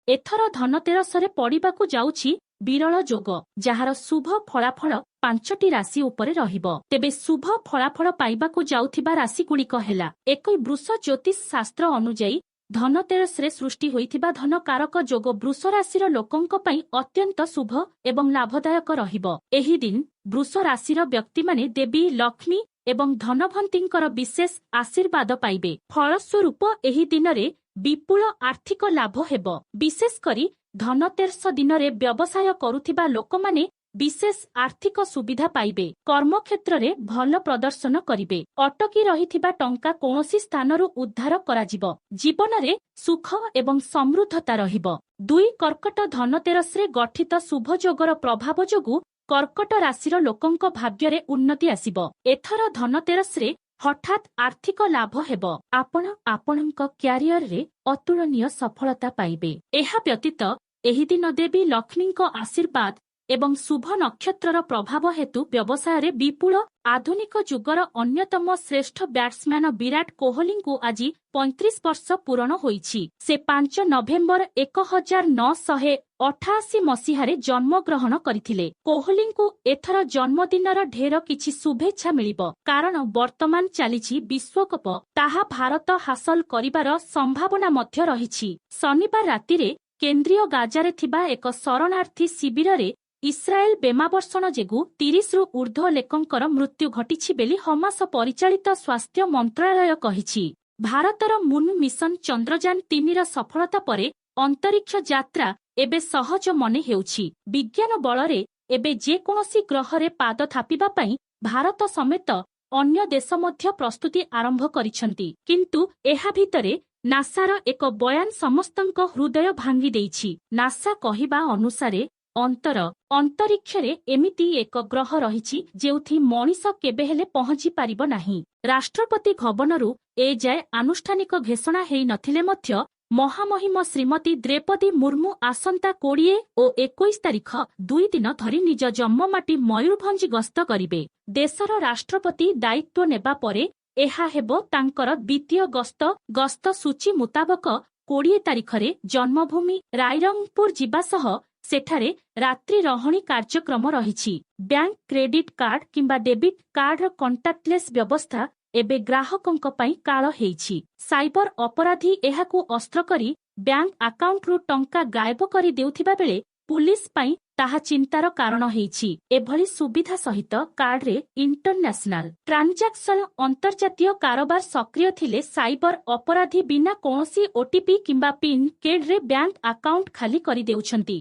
ଏଥର ଧନତେରସରେ ପଡ଼ିବାକୁ ଯାଉଛି ବିରଳ ଯୋଗ, ଯାହାର ଶୁଭ ଫଳାଫଳ ପାଞ୍ଚଟି ରାଶି ଉପରେ ରହିବ। ତେବେ ଶୁଭ ଫଳାଫଳ ପାଇବାକୁ ଯାଉଥିବା ରାଶିଗୁଡ଼ିକ ହେଲା: 1 ବୃଷ। ଜ୍ୟୋତିଷ ଶାସ୍ତ୍ର ଅନୁଯାୟୀ ଧନତେରସରେ ସୃଷ୍ଟି ହୋଇଥିବା ଧନ କାରକ ଯୋଗ ବୃଷ ରାଶିର ଲୋକଙ୍କ ପାଇଁ ଅତ୍ୟନ୍ତ ଶୁଭ ଏବଂ ଲାଭଦାୟକ ରହିବ। ଏହି ଦିନ ବୃଷ ରାଶିର ବ୍ୟକ୍ତିମାନେ ଦେବୀ ଲକ୍ଷ୍ମୀ ଏବଂ ଧନଭନ୍ତୀଙ୍କର ବିଶେଷ ଆଶୀର୍ବାଦ ପାଇବେ। ଫଳସ୍ୱରୂପ ଏହି ଦିନରେ ବିପୁଳ ଆର୍ଥିକ ଲାଭ ହେବ। ବିଶେଷ କରି ଧନତେରସ ଦିନରେ ବ୍ୟବସାୟ କରୁଥିବା ଲୋକମାନେ ବିଶେଷ ଆର୍ଥିକ ସୁବିଧା ପାଇବେ। କର୍ମକ୍ଷେତ୍ରରେ ଭଲ ପ୍ରଦର୍ଶନ କରିବେ। ଅଟକି ରହିଥିବା ଟଙ୍କା କୌଣସି ସ୍ଥାନରୁ ଉଦ୍ଧାର କରାଯିବ। ଜୀବନରେ ସୁଖ ଏବଂ ସମୃଦ୍ଧତା ରହିବ। 2 କର୍କଟ। ଧନତେରସରେ ଗଠିତ ଶୁଭ ଯୋଗର ପ୍ରଭାବ ଯୋଗୁଁ କର୍କଟ ରାଶିର ଲୋକଙ୍କ ଭାଗ୍ୟରେ ଉନ୍ନତି ଆସିବ। ଏଥର ଧନତେରସରେ ହଠାତ୍ ଆର୍ଥିକ ଲାଭ ହେବ। ଆପଣ ଆପଣଙ୍କ କ୍ୟାରିୟରରେ ଅତୁଳନୀୟ ସଫଳତା ପାଇବେ। ଏହା ବ୍ୟତୀତ ଏହି ଦିନ ଦେବୀ ଲକ୍ଷ୍ମୀଙ୍କ ଆଶୀର୍ବାଦ ଏବଂ ଶୁଭ ନକ୍ଷତ୍ରର ପ୍ରଭାବ ହେତୁ ବ୍ୟବସାୟରେ ବିପୁଳ। ଆଧୁନିକ ଯୁଗର ଅନ୍ୟତମ ଶ୍ରେଷ୍ଠ ବ୍ୟାଟ୍ସମ୍ୟାନ ବିରାଟ କୋହଲିଙ୍କୁ ଆଜି 35 ବର୍ଷ ପୂରଣ ହୋଇଛି। ସେ 5 ନଭେମ୍ବର 1988 ମସିହାରେ ଜନ୍ମଗ୍ରହଣ କରିଥିଲେ। କୋହଲିଙ୍କୁ ଏଥର ଜନ୍ମଦିନର ଢେର କିଛି ଶୁଭେଚ୍ଛା ମିଳିବ, କାରଣ ବର୍ତ୍ତମାନ ଚାଲିଛି ବିଶ୍ୱକପ। ତାହା ଭାରତ ହାସଲ କରିବାର ସମ୍ଭାବନା ମଧ୍ୟ ରହିଛି। ଶନିବାର ରାତିରେ କେନ୍ଦ୍ରୀୟ ଗାଜାରେ ଥିବା ଏକ ଶରଣାର୍ଥୀ ଶିବିରରେ ଇସ୍ରାଏଲ ବୋମାବର୍ଷଣ ଯୋଗୁଁ 30ରୁ ଊର୍ଦ୍ଧ୍ୱ ଲୋକଙ୍କର ମୃତ୍ୟୁ ଘଟିଛି ବୋଲି ହମାସ ପରିଚାଳିତ ସ୍ୱାସ୍ଥ୍ୟ ମନ୍ତ୍ରଣାଳୟ କହିଛି। ଭାରତର ମୁନ୍ ମିଶନ ଚନ୍ଦ୍ରଯାନ 3ର ସଫଳତା ପରେ ଅନ୍ତରୀକ୍ଷ ଯାତ୍ରା ଏବେ ସହଜ ମନେ ହେଉଛି। ବିଜ୍ଞାନ ବଳରେ ଏବେ ଯେକୌଣସି ଗ୍ରହରେ ପାଦ ଥାପିବା ପାଇଁ ଭାରତ ସମେତ ଅନ୍ୟ ଦେଶ ମଧ୍ୟ ପ୍ରସ୍ତୁତି ଆରମ୍ଭ କରିଛନ୍ତି। କିନ୍ତୁ ଏହା ଭିତରେ ନାସାର ଏକ ବୟାନ ସମସ୍ତଙ୍କ ହୃଦୟ ଭାଙ୍ଗି ଦେଇଛି। ନାସା କହିବା ଅନୁସାରେ ଅନ୍ତରୀକ୍ଷରେ ଏମିତି ଏକ ଗ୍ରହ ରହିଛି, ଯେଉଁଠି ମଣିଷ କେବେ ହେଲେ ପହଞ୍ଚି ପାରିବ ନାହିଁ। ରାଷ୍ଟ୍ରପତି ଭବନରୁ ଏଯାଏ ଆନୁଷ୍ଠାନିକ ଘୋଷଣା ହେଇ ନଥିଲେ ମଧ୍ୟ ମହାମହିମ ଶ୍ରୀମତୀ ଦ୍ରୌପଦୀ ମୁର୍ମୁ ଆସନ୍ତା 20 ଓ 21 ତାରିଖ 2 ଦିନ ଧରି ନିଜ ଜନ୍ମମାଟି ମୟୂରଭଞ୍ଜ ଗସ୍ତ କରିବେ। ଦେଶର ରାଷ୍ଟ୍ରପତି ଦାୟିତ୍ୱ ନେବା ପରେ ଏହା ହେବ ତାଙ୍କର ଦ୍ୱିତୀୟ ଗସ୍ତ। ଗସ୍ତ ସୂଚୀ ମୁତାବକ 20 ତାରିଖରେ ଜନ୍ମଭୂମି ରାଇରଙ୍ଗପୁର ଯିବା ସହ ସେଠାରେ ରାତ୍ରି ରହଣି କାର୍ଯ୍ୟକ୍ରମ ରହିଛି। ବ୍ୟାଙ୍କ କ୍ରେଡିଟ୍ କାର୍ଡ କିମ୍ବା ଡେବିଟ୍ କାର୍ଡର କଣ୍ଟାକ୍ଟଲେସ୍ ବ୍ୟବସ୍ଥା ଏବେ ଗ୍ରାହକଙ୍କ ପାଇଁ କାଳ ହେଇଛି। ସାଇବର ଅପରାଧୀ ଏହାକୁ ଅସ୍ତ୍ର କରି ବ୍ୟାଙ୍କ ଆକାଉଣ୍ଟରୁ ଟଙ୍କା ଗାୟବ କରି ଦେଉଥିବା ବେଳେ ପୁଲିସ ପାଇଁ ତାହା ଚିନ୍ତାର କାରଣ ହେଇଛି। ଏଭଳି ସୁବିଧା ସହିତ କାର୍ଡରେ ଇଣ୍ଟରନ୍ୟାସନାଲ ଟ୍ରାଞ୍ଜାକ୍ସନ, ଅନ୍ତର୍ଜାତୀୟ କାରବାର ସକ୍ରିୟ ଥିଲେ ସାଇବର ଅପରାଧୀ ବିନା କୌଣସି ଓଟିପି କିମ୍ବା ପିନ୍ କୋଡ୍ରେ ବ୍ୟାଙ୍କ ଆକାଉଣ୍ଟ ଖାଲି କରିଦେଉଛନ୍ତି।